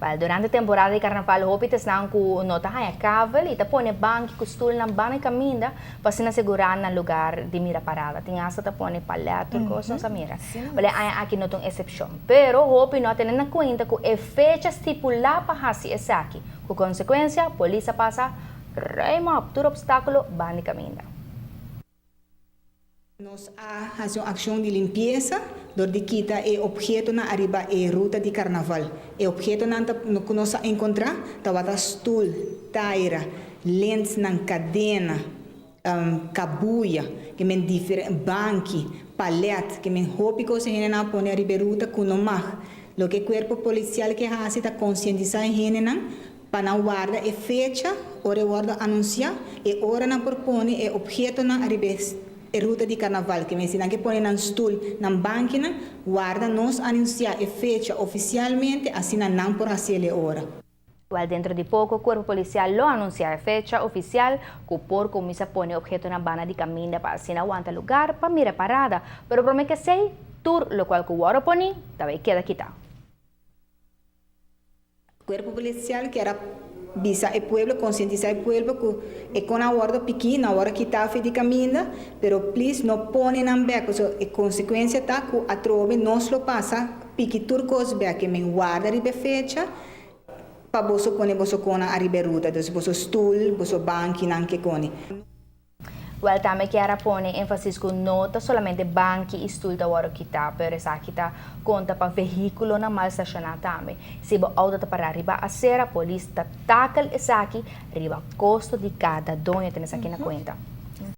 Wel, durante temporada di carnaval hopi ta esnan cu no ta haya kavel y ta pone banki cu stoelnan banda y caminda pa asina segura nan lugar di mira parada. Tin hasta ta pone palet tur cos nos a mira. Wel, e aña aki no ta un excepcion. Pero hopi no a tene na cuenta cu e fecha stipula pa haci esaki. Cu consecuencia, polis a pasa ruim op tur obstaculo banda y caminda. Nos a hasi un akshon di limpiesa dor di kita e ophetonan ariba e ruta di karnaval. E ophetonan ta ku nos a enkontrá tabata stul, taira, lensnan, kadena, kabuya, ke men diferente banki, palèt, ke men hopi kos e hendenan a pone ariba e ruta ku no mag. Loke e kuerpo polisial ke hasi ta konsientisá e hendenan Pa nan warda e fecha ora e wordo anuncia, e ora nan por pone e obhetonan ariba e ruta di carnaval. Ke mester nan ke pone nan stul, nan bankinan, warda nos anuncia e fecha oficialmente, asina nan por haciel e ora. Wel dentro di poco Cuerpo Policial lo anuncia e fecha oficial cu por cuminsa pone obhetonan banda di caminda pa asina wanta lugar pa mira e parada, pero prome ke esey, tur locual cu worde poni ta bay keda kita. Cuerpo Policial kier a bisa e pueblo, concientisa e pueblo cu e con a wordo piki, no a wordo kita afe di caminda, pero please no pone nan bek, pasobra e consecuencia ta cu atrobe nos lo pasa piki tur cos bek, e men warda riba e fecha pa boso pone boso conan ariba e ruta, dus boso stoel, boso bankinan ke cone. Wel tambe kier a pone enfasis cu no ta solamente banki y stoel ta wordo kita, pero esaki ta conta pa vehiculonan mal staciona tambe. Si bo auto ta para riba acera, polis ta takel esaki riba costo di cada doño, tene esaki na cuenta.